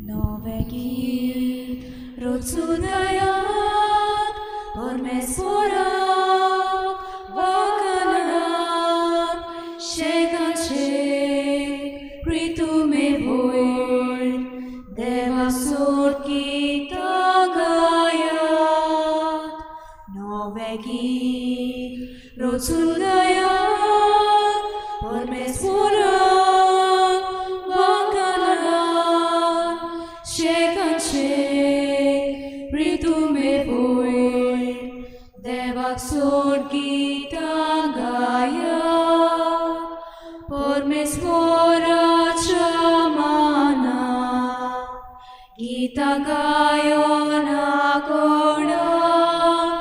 नवें गीत रचून गायात परमेश्वराक वाखाणात, शेकान शेक प्रितुमे वयर देवा सोड गीतां गायात। नवें गीत रचून गायात परमेश्वराक वाखाणात, शेकान शेक प्रितुमे वयर देवाक सोड गीतां गायात। परमेश्वराच्या माना गीतां गायोन कोणाक,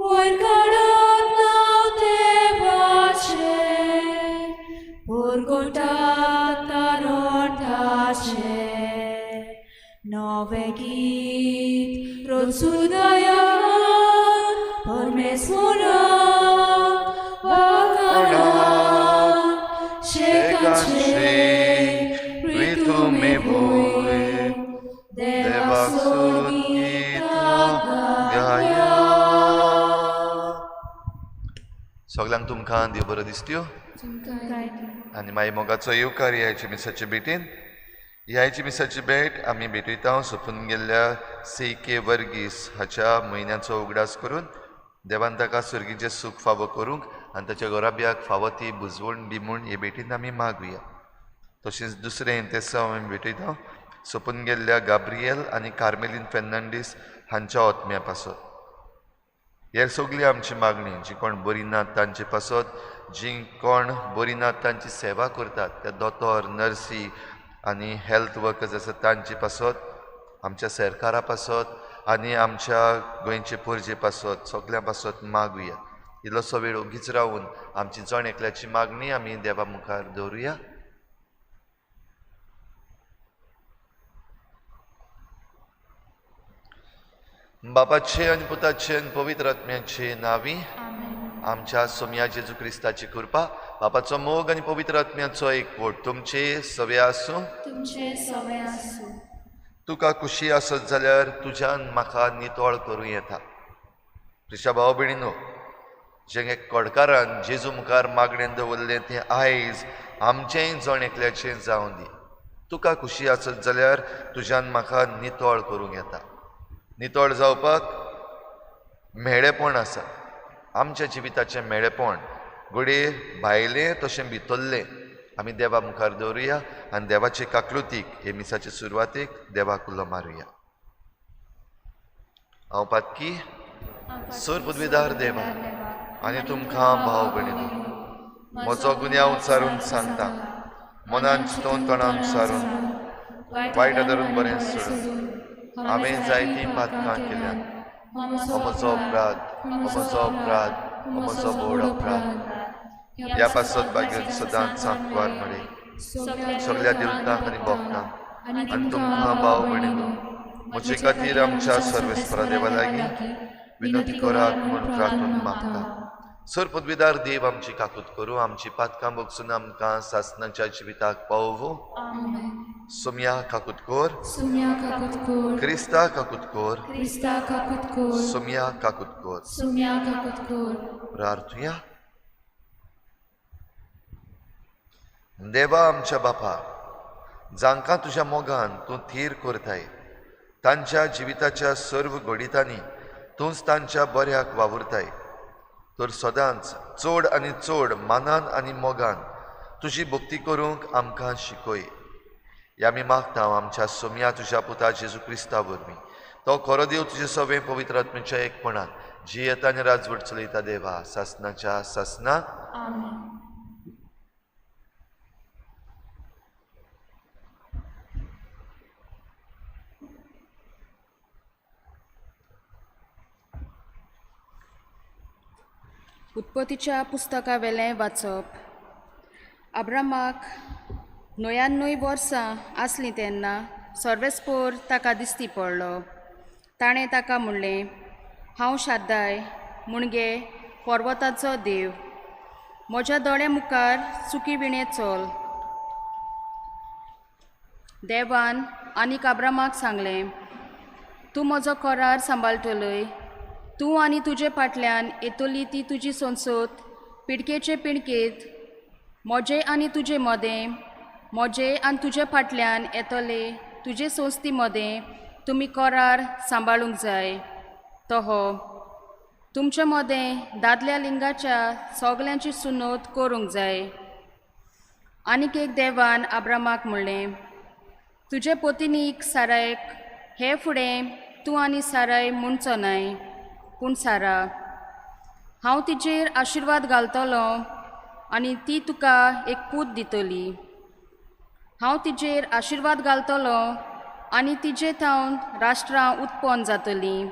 वयर काडात नांव देवाचें, परगटात तारणताचें। नवें गीत रचून गायात परमेश्वराक वाखाणात, शेकान शेक प्रितुमे वयर देवाक सोड गीतां गायात। सगल्यांक तुमकां देव बरो दिसत्यो आनी मागीर मोगाचो येवकार ह्याचे मिसाचे भेटीन। ह्याची मिसाची भेट आमी भेटयता सोंपून गेल्ल्या सी के वर्गीस हाच्या म्हयन्याचो उगडास करून देवान ताका सुर्गीचें सूख फावो करूंक आनी ताच्या घराब्याक फावो ती बुजवण दी म्हूण हे भेटीन आमी मागुया। तशेंच दुसरें इंतेसांव आमी भेटयता सोंपून गेल्ल्या गाब्रियल आनी कार्मेलीन फेर्नांडीस हांच्या आत्म्या पासत। हे सगळी आमची मागणी जी कोण बरी नात तांचे पासत, जी कोण बरी नात तांची सेवा करतात त्या दोतोर, नर्सी आनी हेल्थ वर्कर्स आसात तांचे पासत, आमच्या सरकारा पासत आनी आमच्या गोंयचे पोरजे पासत, सगळ्यां पासत मागुया। इल्लोसो वेळ ओगीच रावून आमची जण एकल्याची मागणी आमी देवा मुखार दवरुया। बापाचे आनी पुताचे आनी पवित्र आत्म्याचे नांवी आमच्या सोमया जेजू क्रिस्ताची कृपा, बापाचो मोग आनी पवित्र आत्म्याचो एकवट तुमचे सवे आसूं। तुमचे सवे आसूं। तुका खुशी आसत जाल्यार तुज्यान म्हाका नितळ करूं येता। प्रिशा भाव भयणीनो, जें कोडकारान जेजू मुखार मागणें दवरलें तें आयज आमचेंय जण एकल्याचें जावं दी। तुका खुशी आसत जाल्यार तुज्यान म्हाका नितळ करूंक येता। नितळ जावपाक म्हेळेपण आसा। आमच्या जिविताचें म्हेळेपण घडये भायलें तशें भितरलें आमी देवा मुखार दवरुया आनी देवाचे काकलुतीक हे मिसाचे सुरवातेक देवाक उलो मारुया। हांव पातकी सर पदवीदार देवा आनी तुमकां भाव भयणीनो म्हजो गुन्यांव उच्चारून सांगता, मनान चिंतून तोंडान उच्चारून वायट धरून बरें सोडून हांवें जायतीं पातकां केल्यात। हो म्हजो अपराध, हो म्हजो अपराध, हो म्हजो व्हड अपराध। ह्या पासत बागेन सदांच सांकवार मरे सगळ्या देवतांक आनी भक्तांक आनी तुमकां भाव भयणीनो म्हजे खातीर आमच्या सर्वेस्परा देवा लागीं विनंती करात म्हूण प्रार्थून मागता। सर पदवीदार देव आमची काकूत करूं, आमची पातकां भोगसून आमकां सासणाच्या जिविताक पावोवं। सोम्या काकूत कर, सोम्या काकूत कर, क्रिस्ता काकूत कर, क्रिस्ता काकूत कर, सोम्या काकूत कर, सोम्या काकूत कर। प्रार्थुया। देवा आमच्या बापा, जांकां तुज्या मोगान तूं थीर करताय तांच्या जिविताच्या सर्व घडितांनी तूंच तांच्या बऱ्याक वावुरताय, तर सदांच चड आनी चड मानान आनी मोगान तुजी भक्ती करूंक आमकां शिकय। ह्या आमी मागता आमच्या सोम्या तुज्या पुता जेजू क्रिस्ता वरवीं, तो खरो देव तुजे सवें पवित्र आत्म्याच्या एकपणान जियेता आनी राजवट चलयता देवा सासनाच्या सासना। उत्पत्तीच्या पुस्तकावेलें वाचप। अब्रामाक 99 वर्सां आसलीं तेन्ना सर्वेस्पोर ताका दिश्टी पडलो। ताणें ताका म्हणलें, हांव शाद्दाय मुणगे पर्वताचो देव, म्हज्या दोळ्या मुखार चुकी विणें चल। देवान आनीक आब्रामाक सांगलें, तूं म्हजो करार सांबाळटलय, तूं आनी तुजे फाटल्यान येतली ती तुजी संसद पिडकेचे पिडकेंत म्हजे आनी तुजे मदें, म्हजे आनी तुजे फाटल्यान येतले तुजे संस्थी मदें तुमी करार सांबाळूंक जाय. तो हो तुमचे मदें दादल्या लिंगाच्या सगल्यांची सुनोत करूंक जाय. आनीक एक देवान आब्रामाक म्हणलें, तुजे पतिनीक सारायक हे फुडें तूं आनी साराय म्हणचो नाय, पूण सारा. हांव तिचेर आशिर्वाद घालतलो आनी ती तुका एक पूत दितली. हांव तिचेर आशिर्वाद घालतलो आनी तिजे थावन राष्ट्रां उत्पन्न जातलीं.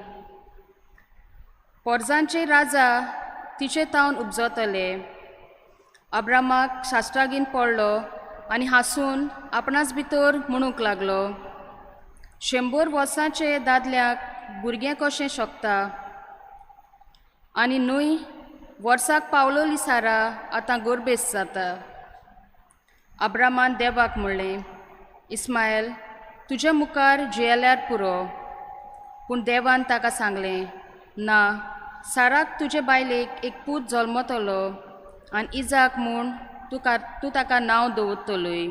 पोरजांचे राजा तिचे थावन उपजतले. अब्रामाक शास्त्रागीन पडलो आनी हांसून आपणाच भितर म्हणूंक लागलो, 100 वर्सांचे दादल्याक भुरगें कशें शकता? आनी न्हय वर्साक पावलोली सारा आतां गोरबेस जाता. अब्रामान देवाक म्हणलें, इस्मायल तुज्या मुखार जियेल्यार पुरो. पूण देवान ताका सांगलें, ना, साराक तुजे बायलेक एक पूत जल्मतलो आनी इजाक म्हूण तूं ताका नांव दवरतलोय.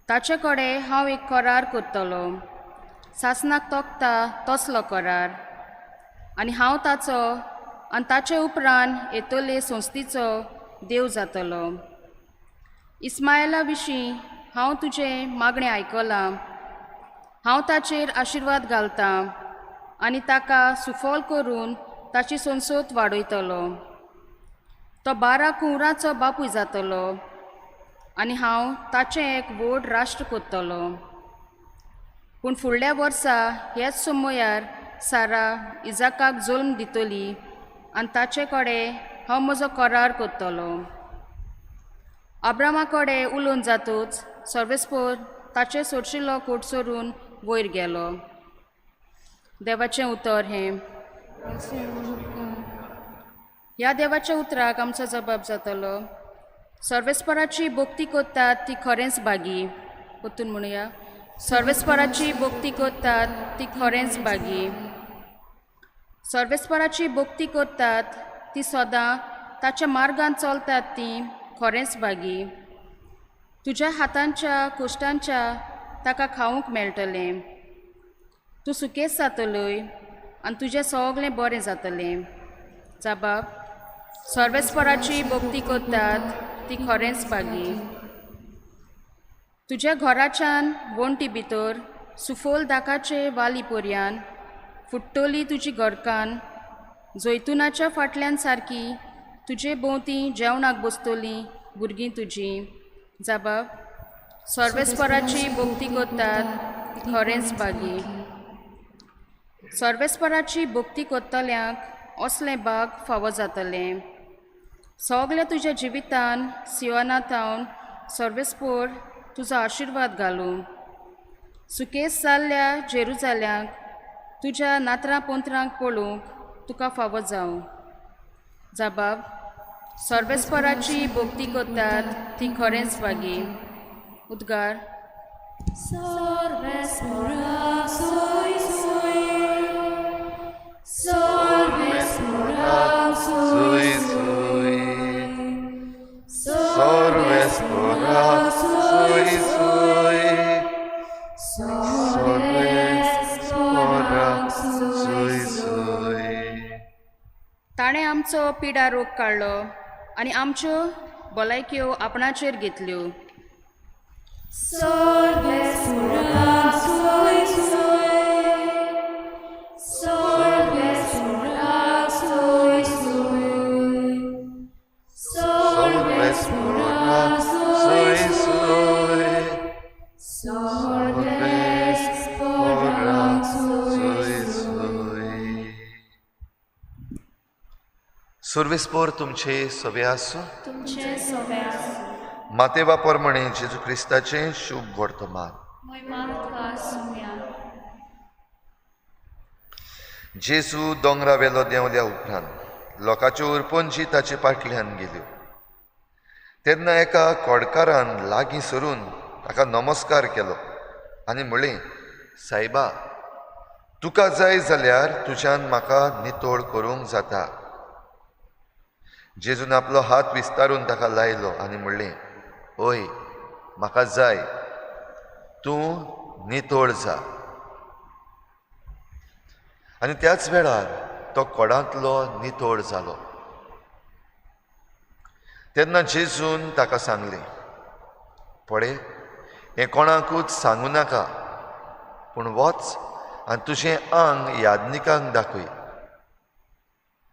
ताचे कडेन हांव एक करार करतलो, सासणाक तोखता तसलो करार, आनी हांव ताचो आनी ताचे उपरांत येतले संस्थेचो देव जातलो. इस्मायला विशीं हांव तुजें मागणें आयकलां. हांव ताचेर आशिर्वाद घालतां आनी ताका सुफल करून ताची संसद वाडयतलो. तो 12 कुंवराचो बापूय जातलो आनी हांव ताचें एक व्हड राष्ट्र करतलो. पूण फुडल्या वर्सा ह्याच समयार सारा इजाकाक जल्म दितली आनी ताचे कडेन हांव म्हजो करार करतलो. अब्रामा कडेन उलोवन जातूच सर्वेस्पोर ताचे सोडशिल्लो कोट सोरून वयर गेलो. देवाचें उतर हें. ह्या देवाच्या उतराक आमचो जबाब जातलो. सर्वेस्पराची भक्ती करतात ती खरेंच भागी. परतून म्हणुया, सर्वेस्पराची भक्ती करतात ती खरेंच भागी. सर्वेस्पराची भक्ती करतात ती सदां ताच्या मार्गान चलतात ती खरेंच भागी. तुज्या हातांच्या कोश्टांच्या ताका खावंक मेळटलें. तूं सुकेच जातलोय आनी तुजें सगळें बरें जातलें. जबाब, सर्वेस्पराची भक्ती करतात ती खरेंच भागी. तुज्या घराच्यान वण्टी भितर सुफोल दाकाचे वाली पर्यान फुट्टली तुजी घरकान जैतुनाच्या फाटल्यान सारकी तुजे भोंवती जेवणाक बसतली भुरगीं तुजीं. जबाब, सर्वेस्पराची भक्ती करतात ती खरेंच भागी. सर्वेस्पराची भक्ती करतल्यांक असलें भाग फावो जातलें. सगळ्या तुज्या जिवितान सिवाना थावन सर्वेस्पोर तुजो आशिर्वाद घालूं. सुकेस जाल्ल्या जेरुजाल्यांक तुज्या नातरां पोंतरांक पळोवंक तुका फावो जावं. जबाब, सर्वेस्पराची भक्ती करतात ती खरेंच भागी. उद्गार, ताणें आमचो पिडा रोग काडलो आनी आमच्यो भलायक्यो आपणाचेर घेतल्यो. सर्वेस्पोर तुमचे सवे आसूं. तुमचे सवे आसूं. मातेवा प्रमाणे जेजू क्रिस्ताचें शुभ वर्तमान. जेजू दोंगरा वेलो देंवल्या उपरांत लोकांच्यो उरपंजी ताचे फाटल्यान गेल्यो. तेन्ना एका कोडकारान लागीं सरून ताका नमस्कार केलो आनी म्हळें, सायबा, तुका जाय जाल्यार तुज्यान म्हाका नितळ करूंक जाता. जेजून आपलो हात विस्तारून ताका लायलो आनी म्हणलें, ओय, म्हाका जाय, तूं नितळ जा. आनी त्याच वेळार तो कोडांतलो नितळ जालो. तेन्ना जेजून ताका सांगलें, पळय, हें कोणाकूच सांगू नाका, पूण वच आनी तुजें आंग याज्ञिकांक दाखय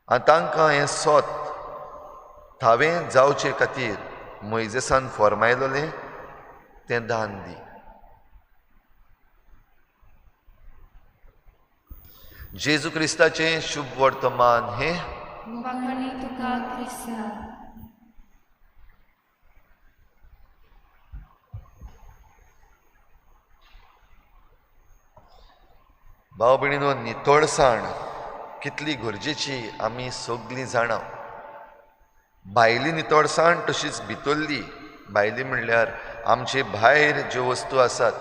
आनी तांकां हें सोत थावें जावचे खातीर मोयजेसान फॉर्मायलोलें तें दान दी. जेजू क्रिस्ताचें शुभ वर्तमान हें. तुका क्रिस्ता. भाव भयणीनो, नितळसाण कितली गरजेची आमी सगळीं जाणा. भायली नितळसाण तशीच भितरली. भायली म्हणल्यार आमचे भायर ज्यो वस्तू आसात,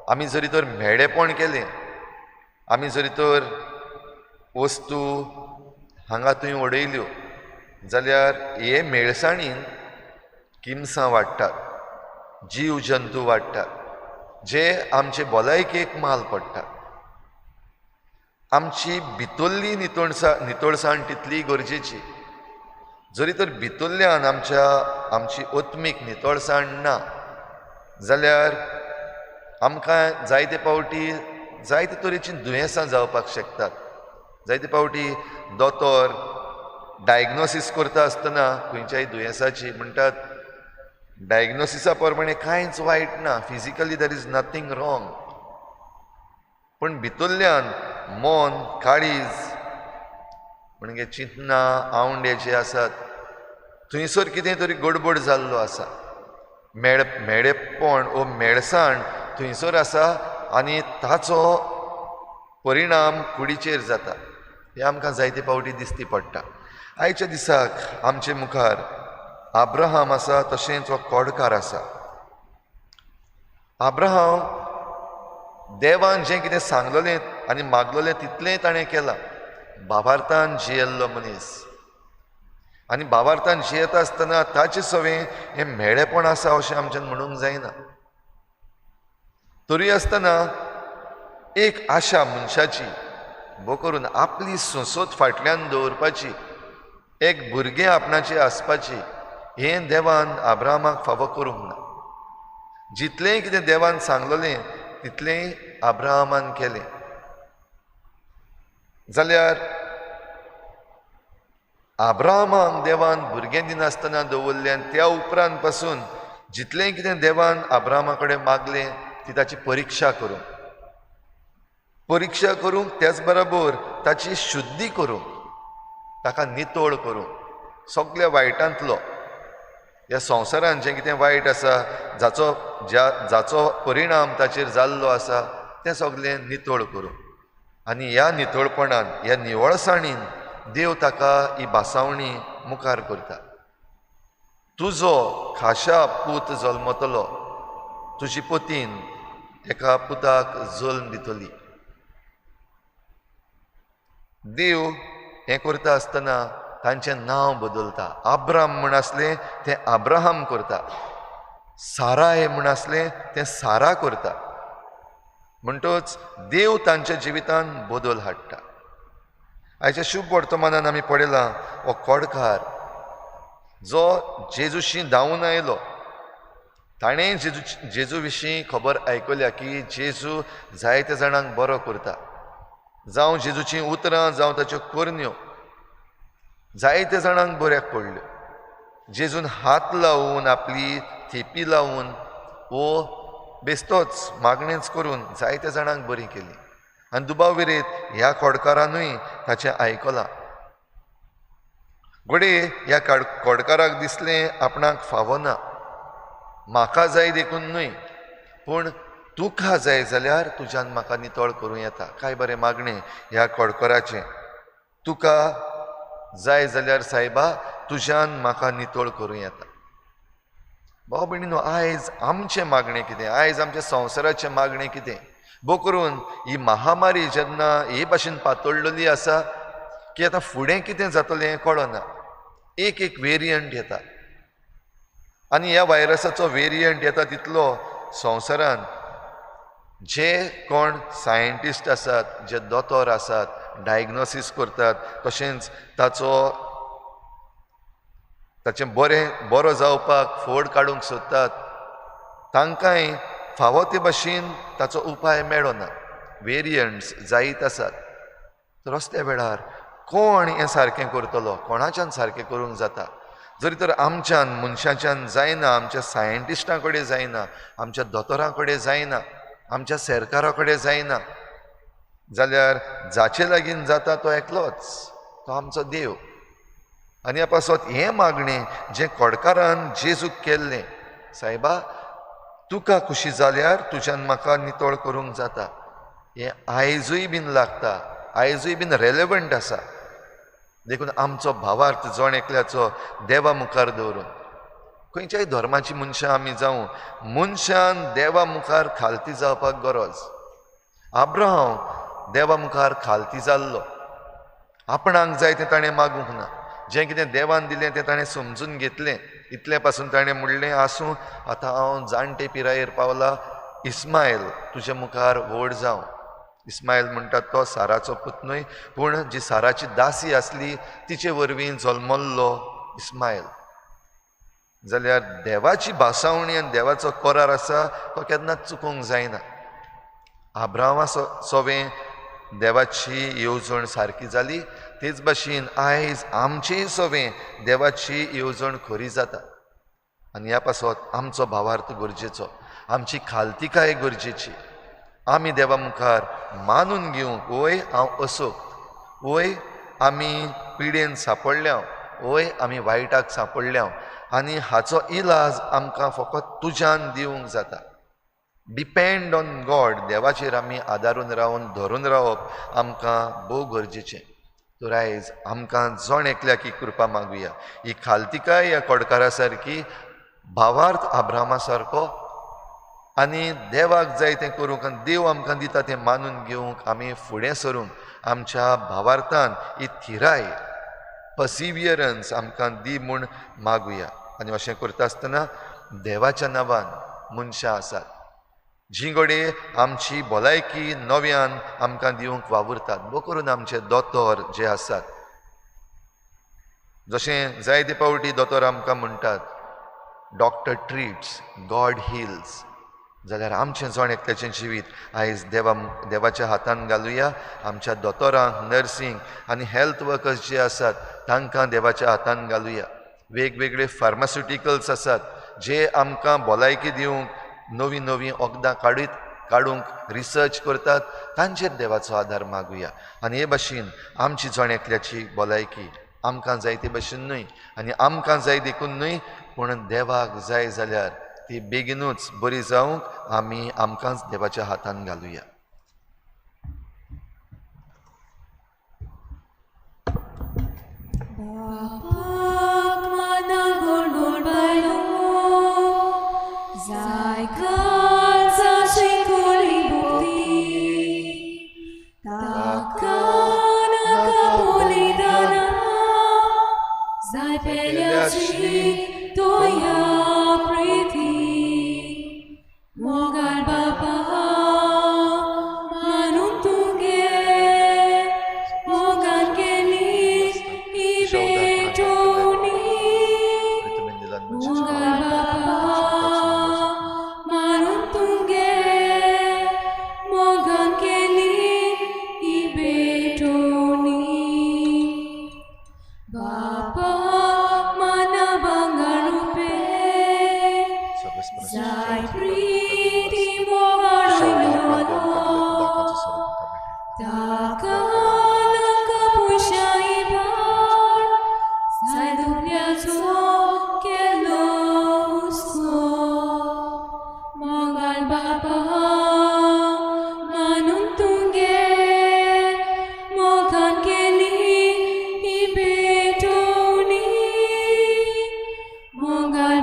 आमी जरी तर म्हेडेपण केलें, आमी जरी तर वस्तू हांगा थंय उडयल्यो जाल्यार हे मेळसाणीन किमसां वाडटात, जीव जंतू वाडटात, जे आमचे भलायकेक माल पडटा. आमची भितरली नितळसाण तितली गरजेची. जरी तर भितरल्यान आमची आत्मीक नितळसाण ना जाल्यार आमकां जायते फावटी जायते तरेची दुयेंसां जावपाक शकतात. जायते फावटी दोतोर डायग्नोसीस करता आसतना खंयच्याय दुयेंसाची म्हणटात डायग्नोसिसा प्रमाणे कांयच वायट ना, physically there is nothing wrong, पूण भितरल्यान मन, काळीज म्हणजे चिंतना, आवंडे जे आसात थंयसर कितें तरी गडबड जाल्लो आसा. मेळेपण ओ मेळसाण थंयसर आसा आनी ताचो परिणाम कुडीचेर जाता. हें आमकां जायते फावटी दिसती पडटा. आयच्या दिसाक आमचे मुखार अब्राहम आसा, तशेंच हो कोडकार आसा. अब्राहम देवान जें कितें सांगलेलें आनी मागलेलें तितलें ताणें केलां. भावार्थान जियेल्लो मनीस आनी भावार्थान जियेता आसतना ताचे सवें हें म्हेळेपण आसा अशें आमच्यान म्हणूंक जायना. तरी आसतना एक आशा मनशाची भो करून आपली संसद फाटल्यान दवरपाची, एक भुरगें आपणाचें आसपाची, हें देवान अब्राहमाक फावो करूंक ना. जितलें कितें देवान सांगलेलें तितलेंय अब्राहमान केलें. जाल्यार अब्राहमाक देवान भुरगें दिनासतना दवरलें आनी त्या उपरांत पासून जितलें कितें देवान अब्राहमा कडेन मागलें ती ताची परिक्षा करूंक, परिक्षा करूंक, त्याच बरोबर ताची शुद्धी करूंक, ताका नितळ करूंक, सगल्या वायटांतलो, ह्या संवसारान जें कितें वायट आसा, जाचो परिणाम ताचेर जाल्लो आसा तें सगलें नितळ करूंक. आनी ह्या नितळपणान, ह्या निवळसाणीन देव ताका ही भासावणी मुखार करता. तुजो खाशा पूत जल्मतलो, तुजी पतीन एका पुताक जल्म दितली. देव हें करता आसतना तांचें नांव बदलता. अब्राम म्हूण आसलें तें अब्राहम करता, साराय म्हूण आसलें तें सारा करता. म्हणटच देव तांच्या जिवितान बदल हाडटा. आयच्या शुभ वर्तमानान आमी पळयलां हो कोडकार जो जेजूशी धांवून आयलो, ताणें जेजू विशीं खबर आयकल्या की जेजू जायत्या जाणांक बरो करता. जावं जेजूचीं उतरां, जावं ताच्यो करण्यो जायत्या जाणांक बऱ्याक पडल्यो. जेजून हात लावन, आपली थेपी लावन वो बेस्तोच मागणेच करून जायत्या जाणांक बरी केली. आनी दुबाव विरेत ह्या कोडकारानूय ताचें आयकलां. घडये ह्या कोडकाराक दिसलें आपणाक फावना, म्हाका जाय देखून न्हय, पूण तुका जाय जाल्यार तुज्यान म्हाका नितळ करूं येता. काय बरें मागणें ह्या कोडकाराचें, तुका जाय जाल्यार सायबा तुज्यान म्हाका नितळ करूं येता. भाव भयणीनो, आयज आमचें मागणें कितें, आयज आमच्या संवसाराचें मागणें कितें? भोव करून ही महामारी जेन्ना हे भाशेन पातळ्ळली आसा की आतां फुडें कितें जातलें हें कळना. एक एक वेरियंट येता आनी ह्या व्हायरसाचो वेरियंट येता तितलो संवसारान जे कोण सायंटिस्ट आसात, जे दोतोर आसात, डायग्नोसीस करतात, तशेंच ताचो ताचें बरें बरो जावपाक फोड काडूंक सोदतात, तांकांय फावो ते भाशेन ताचो उपाय मेळना. वेरियंट्स जायत आसात. तर असल्या वेळार कोण हें सारकें करतलो? कोणाच्यान सारकें करूंक जाता? जरी तर आमच्यान मनशाच्यान जायना, आमच्या सायंटिस्टां कडेन जायना, आमच्या दोतोरां कडेन जायना, आमच्या सरकारा कडेन जायना, जाल्यार जाचे लागीं जाता तो एकलोच, तो आमचो देव. आनी ह्या पासत हें मागणें जें कोडकारान जेजूक केल्लें, सायबा तुका खुशी जाल्यार तुज्यान म्हाका नितळ करूंक जाता, हें आयजूय बीन लागता, आयजूय बीन रेलेवंट आसा. देखून आमचो भावार्थ जण एकल्याचो देवा मुखार दवरून, खंयच्याय धर्माची मनशां आमी जावं, मनशान देवा मुखार खालती जावपाक गरज. आब्राहाम देवा मुखार खालती जाल्लो, आपणाक जाय तें ताणें मागूंक ना, जें कितें देवान दिलें तें ताणें समजून घेतलें. इतलें पासून ताणें म्हणलें, आसूं, आतां हांव जाणटे पिरायेर पावला, इस्मायल तुज्या मुखार व्हड जावं. इस्मायल म्हणटात तो साराचो पूत न्हय, पूण जी साराची दासी आसली तिचे वरवीं जल्मल्लो इस्मायल. जाल्यार देवाची भासावणी आनी देवाचो करार आसा तो केन्नाच चुकोवंक जायना. आब्राहामा सोवें देवाची येवजण सारकी जाली, तेच भाशेन आयज आमचेय सोवें देवाची येवजण खरी जाता. आनी ह्या पासत आमचो भावार्थ गरजेचो, आमची खालतिकाय गरजेची. आमी देवा मुखार मानून घेवंक, वय हांव असोक्त, वय आमी पिडेन सांपडल्या, वय आमी वायटाक सांपडल्या, आनी हाचो इलाज आमकां फकत तुज्यान दिवंक जाता. डिपेंड ऑन गॉड, देवाचेर आमी आदारून रावन धरून रावप आमकां भोव गरजेचें. तर आयज आमकां जण एकल्याक ही कृपा मागुया, ही खालतिकाय ह्या कोडकारा सारकी, भावार्थ आब्राहामा सारको, आनी देवाक जाय तें करूंक आनी देव आमकां दिता तें मानून घेवंक आमी फुडें सरूंक आमच्या भावार्थान ही थिराय, पर्सिवियरन्स आमकां दी म्हूण मागुया. आनी अशें करता आसतना देवाच्या नांवान मनशां आसात जी घडये आमची भलायकी नव्यान आमकां दिवंक वावुरतात, भोव करून आमचे दोतोर जे आसात. जशें जायते फावटी दोतोर आमकां म्हणटात, डॉक्टर ट्रीट्स, गॉड हिल्स, जाल्यार आमचें जण एकल्याचें जिवीत आयज देवाच्या हातान घालुया. आमच्या दोतोरांक, नर्सींक आनी हेल्थ वर्कर्स जे आसात तांकां देवाच्या हातान घालुया. वेगवेगळे फार्मास्युटिकल्स आसात जे आमकां भलायकी दिवंक नवीं नवीं वखदां काडूंक रिसर्च करतात, तांचेर देवाचो आदार मागुया. आनी हे भाशेन आमची जण एकल्याची भलायकी आमकां जाय ते भाशेन न्हय, आनी आमकां जाय देखून न्हय, पूण देवाक जाय जाल्यार ती बेगीनूच बरी जावंक आमी आमकांच देवाच्या हातान घालुया.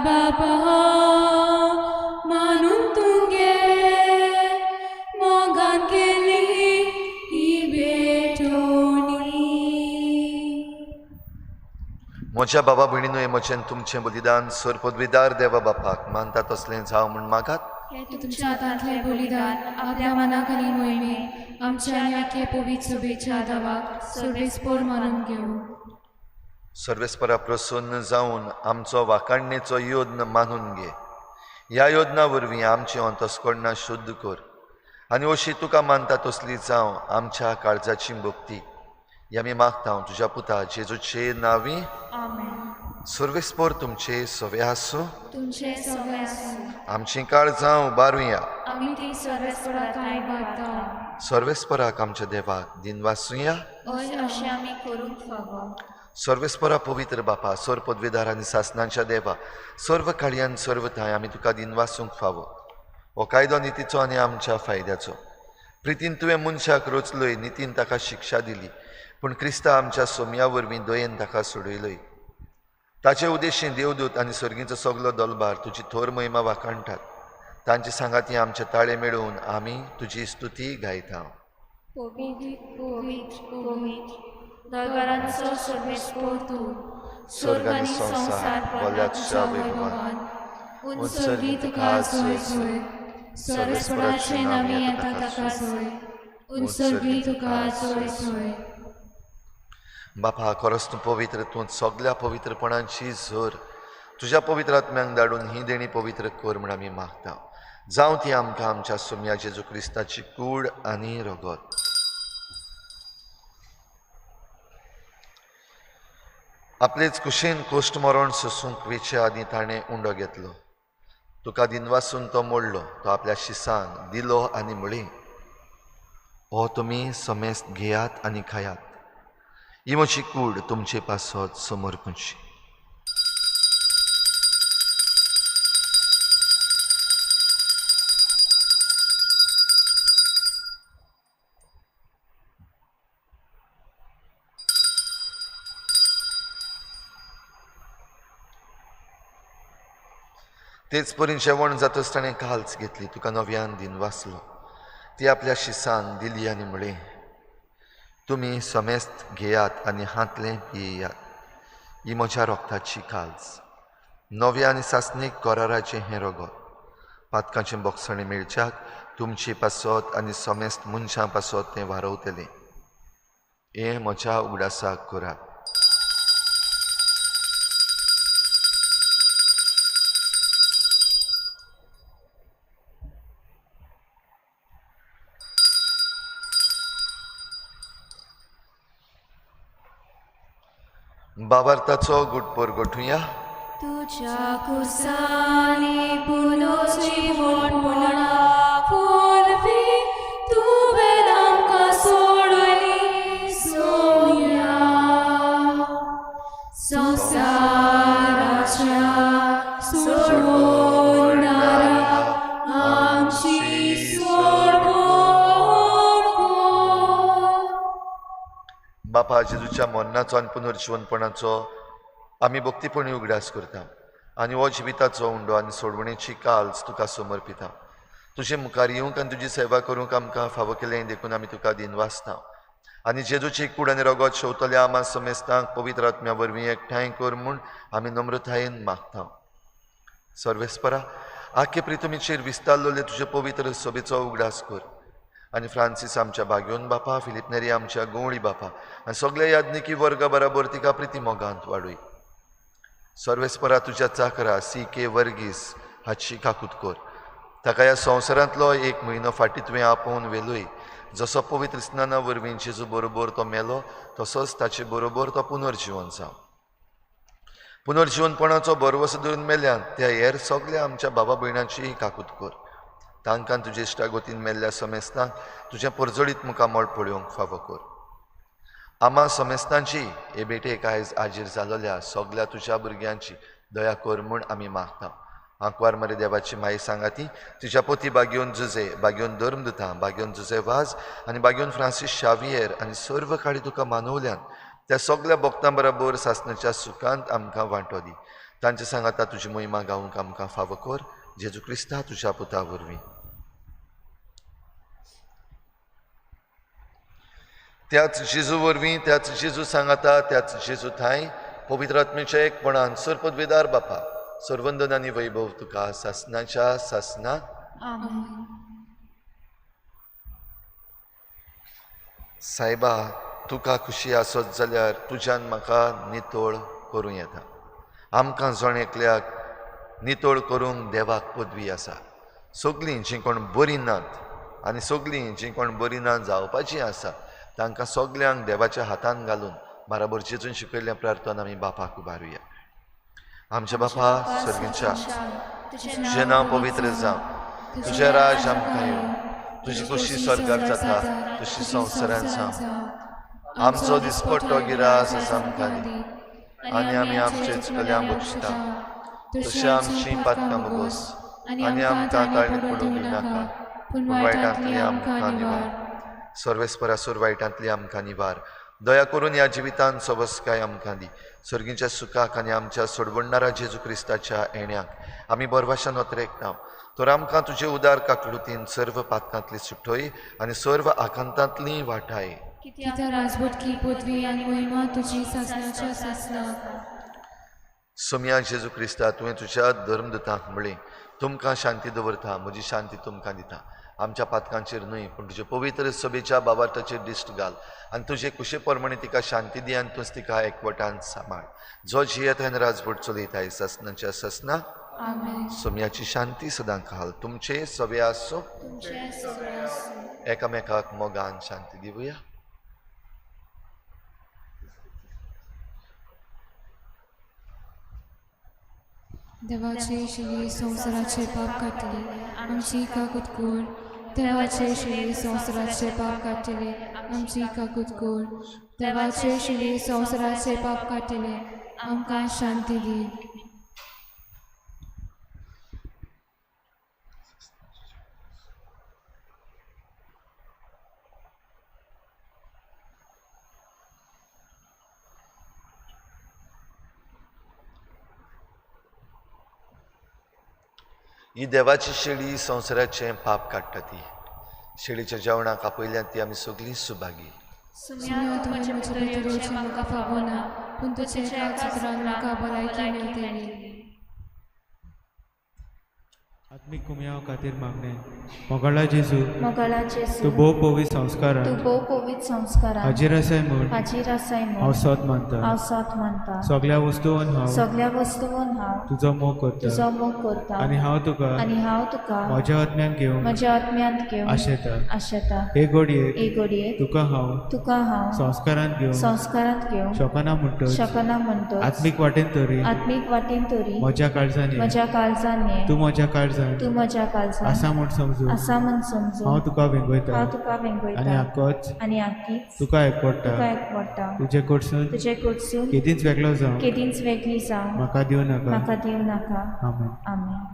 Baba. म्हज्या बाबा भयणीनूय म्हजें तुमचें बलिदान सर पदवीदार देवा बापाक मानता तसलें जावं म्हूण मागात। हे तुमच्या हातांतलें बलिदान आपल्या मनाक आनी मोहिमेक आमच्या आनी आख्खे पवित्र सभेच्या दावाक सर्वेस्पोर मानून घेवं। सर्वेस्परा प्रसन्न जावन आमचो वाखाणणेचो योद्न मानून घे। ह्या योजना वरवीं आमचें अंतस्करणां शुद्ध कर आनी अशी तुका मानता तसली जावं आमच्या काळजाची भक्ती। ही आमी मागता तुज्या पुता जेजूचे नांवी आमेन। सर्वेस्पोर तुमचे सवे आसूं, तुमचे सवे आसूं। आमचीं काळजां उबारुया, आमी ती सर्वेस्परा ठांय उबारता। सर्वेस्पराक आमच्या देवाक दिनवासुया, हय अशें आमी करूंक फावो। सर्वेस्परा पवित्र बापा, सर्व पदवीदार आनी सासनांच्या देवा, सर्व काळयान सर्व ठांय आमी तुका दिनवासूंक फावो। हो कायदो नितीचो आनी आमच्या फायद्याचो। प्रितीन तुवें मनशाक रचलोय, नितीन ताका शिक्षा दिली, पूण क्रिस्ता आमच्या सोम्या वरवीं दयेन ताका सोडयलोय। ताचे उद्देशीन देवदूत आनी सर्गीचो सगलो दलबार तुजी थोर महिमा वाखाणटात। तांचे सांगाती आमचे ताळे मेळोवन आमी तुजी स्तुती गायता। पवित्र पवित्र पवित्र दरबारांचो सर्वेस्पोर तूं, स्वर्ग आनी संवसार भरला तुज्या वैभवान। उत्सर्गी तुका सोय सोय, सर्वेस्पराचे नांवी येता ताका सोय, उत्सर्गी तुका सोय सोय। बापा, खरोच तूं पवित्र, तूं सगल्या पवित्रपणाची झर। तुज्या पवित्र आत्म्यांक धाडून ही देणी पवित्र कर म्हूण आमी मागता। जावं ती आमकां आमच्या सोम्या जेजू क्रिस्ताची कूड आनी रगत। आपलेच कुशीन कोश्ट मरण सोसूंक वेचे आदीं ताणें उंडो घेतलो। तुका दिनवासून तो मोडलो, तो आपल्या शिसांक दिलो आनी म्हळी, हो तुमी समेस्त घेयात आनी खायात, ही म्हजी कूड तुमचे पासत समर्पणची। तेच परीन जेवण जातच ताणें काल्च घेतली, तुका नव्यान दिनवासलो, ती आपल्या शिसान दिली आनी म्हळें, तुमी समेस्त घेयात आनी हांतलें पियेयात, ही म्हज्या रोगताची काल्च, नव्या आनी सासणीक कराराचें हें रगत, पातकांचें बोगसणें मेळच्याक तुमचे पासत आनी समेस्त मनशां पासत तें वारवतलें। हें म्हज्या उगडासाक करात। बाबार्थाचो गुटपोर गोठुया। तुझ्या कुसानी पुनोची मोडपणा फुलवी तुवें आमकां सोडली सोम्या, संवसाराच्या सोडवणारा आमची सोडवण कर। बापा, जेजूच्या मरणाचो आनी पुनर्जिवनपणाचो आमी भक्तीपणी उगडास करता आनी हो जिविताचो उंडो आनी सोडवणेची काल्च तुका समर्पिता। तुजे मुखार येवंक आनी तुजी सेवा करूंक आमकां फावो केलें देखून आमी तुका दिनवासता आनी जेजूची कूड आनी रगत शेवतल्या आमा समेस्तांक पवित्र आत्म्या वरवीं एकठांय कर म्हूण आमी नम्रतायेन मागता। सर्वेस्परा, आख्खे प्रितमीचेर विस्तारलेले तुजे पवित्र सभेचो उगडास कर आनी फ्रांसीस आमच्या बाग्योन बापा, फिलीप नेरी आमच्या गवळी बापा आनी सगल्या याज्ञिकी वर्गा बराबर तिका प्रिती मोगांत वाडूय। सर्वेस्परा, तुज्या चाकरा सी के वर्गीस हाची काकूत कर, ताका ह्या संवसारांतलो एक म्हयनो फाटीं तुवें आपोवन व्हेलोय। जसो पवित्र स्नाना वरवीं जेजू बरोबर तो मेलो, तसोच ताचे बरोबर तो पुनर्जिवन जावं। पुनर्जिवनपणाचो भरवसो धरून मेल्यान त्या हेर सगल्या आमच्या बाबा भयणांचीय काकूत कर, तांकां तुजे इश्टागतीन मेल्ल्या समेस्तांक तुजें परजळीत मुखामळ पळोवंक फावो कर। आमा समेस्तांची हे भेटेक आयज आजीर जालोल्या सगल्या तुज्या भुरग्यांची दया कर म्हूण आमी मागता। आंकवार मरे देवाची माई सांगाती, तुज्या पोती बागयोन जुजे, बागयोन धर्मदुतां, बागयोन जुजे वाज आनी बागयोन फ्रांसीस शावियर आनी सर्व काळी तुका मानवल्यान त्या सगल्या भक्तां बराबर सासणाच्या सुखांत आमकां वांटो दी। तांचे सांगाता तुजी महिमा गावंक आमकां फावो कर, जेजू क्रिस्ता तुज्या पुता वरवीं। त्याच जेजू वरवीं, त्याच जेजू सांगाता, त्याच जेजू थांय पवित्र आत्म्याच्या एकपणान सरपदवेदार बापा सर्वंदन आनी वैभव तुका सासनाच्या सासना. आमेन. सायबा, तुका खुशी आसत जाल्यार तुज्यान म्हाका नितळ करूं येता. आमकां जण एकल्याक नितळ करूंक देवाक पदवी आसा. सगलीं जीं कोण बरीं नात आनी सगलीं जीं कोण बरीं ना जावपाचीं आसा तांकां सगल्यांक देवाच्या हातान घालून बाराबर जेजून शिकयल्ल्या प्रार्थना आमी बापाक उबारुया. आमच्या बापा सर्गीच्या, तुजें नांव पवित्र जावं, तुजें राज आमकां येवं, तुजी खुशी स्वर्गार जाता तशी संवसारांत जावं. आमचो दिसपट्टो गिरास आमकां दी आनी आमी आमचे चुकल्या बक्षता तशें आमची पातकां बोगोस आनी आमकां ताळणी पडूंक दिनाका, पूण वायटांतली आमकां निवार. सर्वेस्परासूर वायटांतली आमकां निवार. दया करून ह्या जिवितान सवस्काय आमकां दी. सर्गीच्या सुखाक आनी आमच्या सोडवणणारा जेजू क्रिस्ताच्या येण्याक आमी बरवाशान नोतरेकता. तर आमकां तुजे उदार काकलुतीन सर्व पातकांतली सुटय आनी सर्व आकांतांतली वाटाय. कित्याक राजवटकी पदवी आनी महिमा तुजी सासणाच्या सासणाक. सोमया जेजू क्रिस्ता, तुवें तुज्या धर्मदूतांक म्हळें, तुमकां शांती दवरता, म्हजी शांती तुमकां दिता. आमच्या पातकांचेर न्हय पूण तुजे पवित्र सभेच्या बाबार्थाचेर दिश्ट घाल आनी तुजे कुशे प्रमाणे तिका शांती दी आनी तूंच तिका एकवटान सांबाळ. जो जियेत आनी राजवट चलयता सासनाच्या सासना. सोमयाची शांती सदां घाल तुमचे सगळे आसूं. एकामेकाक मोगान शांती दिवया. देवाचे शिली संवसाराचे पाप काडटले, आमची काकूत कर. देवाचे शिली संवसाराचे पाप काडटले, आमची काकूत कर. देवाचे शिली संवसाराचे पाप काडटले, आमकां शांती दी. ही देवाची शेळी संवसाराचें पाप काडटा. ती शेळीच्या जेवणाक आपयल्यान ती आमी सगळीं सुभागी. सुम्या, तुवें म्हजे भितर येवचें म्हाका फावना, पूण तुजें एका उतरान म्हाका भलायकी मेळटली. आत्मीक कुमयाव खातीर मागणें. मोगाळा जेजू, मोगाळा जेजू, तूं भोव पवित्र संस्कारान तूं भोव पवित्र संस्कारान हाजीर आसाय म्हूण हाजीर आसाय हांव म्हूण सोद मानता. हांव सोद मानता. सगल्या वस्तून हांव सगल्या वस्तून हांव तुजो मोग करता तुजो मोग करता आनी हांव तुका आनी हांव तुका म्हज्या आत्म्यान घेवंक म्हज्या आत्म्यांत घेवन आशेता. आशेता. हे घडयेक हे घडयेक तुका हांव तुका हांव संस्कारांत घेवंक संस्कारांत घेवंक शकना म्हणटच शकना म्हणटच आत्मीक वाटेन तरी आत्मीक वाटेन तरी म्हज्या काळजान ये. म्हज्या काळजान ये. तूं म्हज्या काळजान तूं म्हज्या काळजान आसा म्हूण समजून आसा म्हूण समजून हांव तुका वेंगयता हांव तुका आनी वेंगयता आकोच आनी आकीच तुका एकवडटा. तुका एकवडटा. तुजे कडसून तुजे कडसून केदींच वेगळो जावं केदींच वेगळी जावं म्हाका दिवं नाका. म्हाका दिवं नाका. आमेन. आमेन.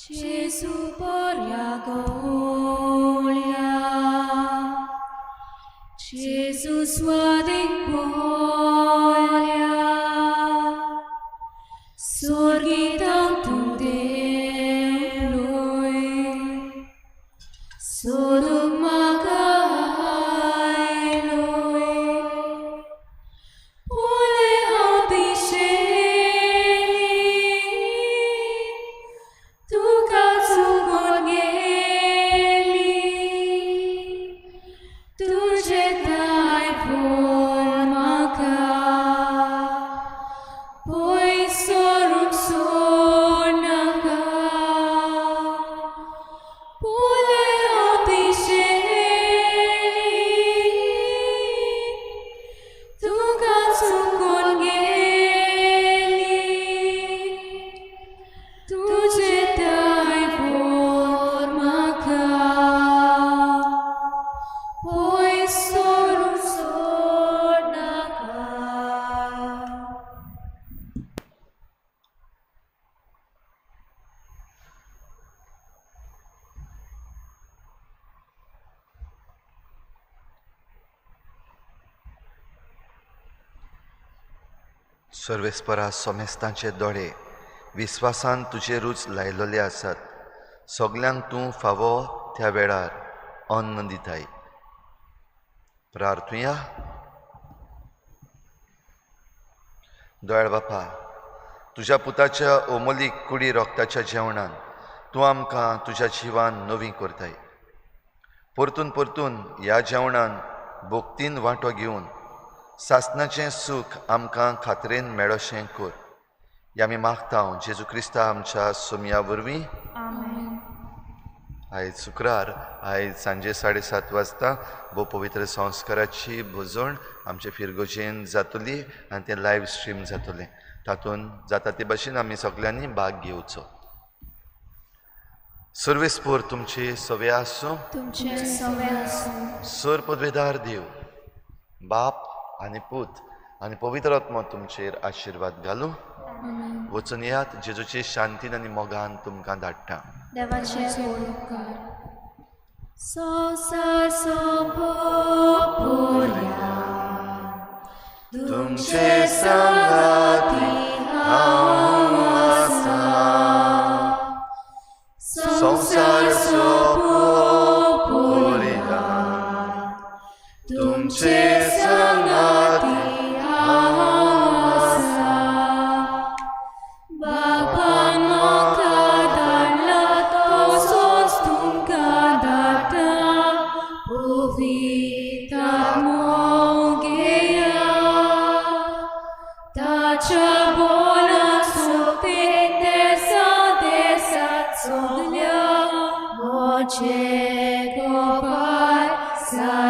Gesù porja golja, Gesù swadik bolja, sorgitam tu lui, sodum makai lui, ule hoti sheli, तुका चुकून गेली, तुजे ताय पळयली. सर्वेस्परा सोमेस्तांचे दोळे विस्वासान तुजेरूच लायलोले आसात. सगल्यांक तूं फावो त्या वेळार अन्न दिताय. प्रार्थुया. दयाळ बापा, तुज्या पुताच्या ओमोलीक कुडी रोगताच्या जेवणान तूं आमकां तुज्या जिवान नवी करताय. परतून परतून ह्या जेवणान भोक्तीन वांटो घेवन सासणाचें सूख आमकां खात्रेन मेळोशें कर. हें आमी मागता जेजू क्रिस्ता आमच्या सोमया वरवीं. आमेन. आयज शुक्रार, आयज सांजे 7:30 वाजता भोव पवित्र संस्काराची भोजण आमचे फिरगोजेन जातली आनी तें लायव्ह स्ट्रीम जातलें. तातूंत जाता ते भाशेन आमी सगल्यांनी भाग घेवचो. सर्वेस्पोर तुमची सवे आसूं. तुमचे सवे आसूं. सर पदवेदार देव बाप आनी पूत आनी पवित्र आत्मो तुमचेर आशिर्वाद घालूं. वचून येयात, जेजूची शांतीन आनी मोगान तुमकां धाडटा. देवाचे उपकार. संवसार सोंपोवया तुमचे सांगाती हांव आसा. संवसार सोंपोवया तुमचे सांगाती हांव आसा. बापान म्हाका धाडला तसोच तुमकां धाडटा. पवित्र आत्मो घेया. ताच्या बोला सोंपें देसा देसात सगल्या म्हजें गोपाय सांगया.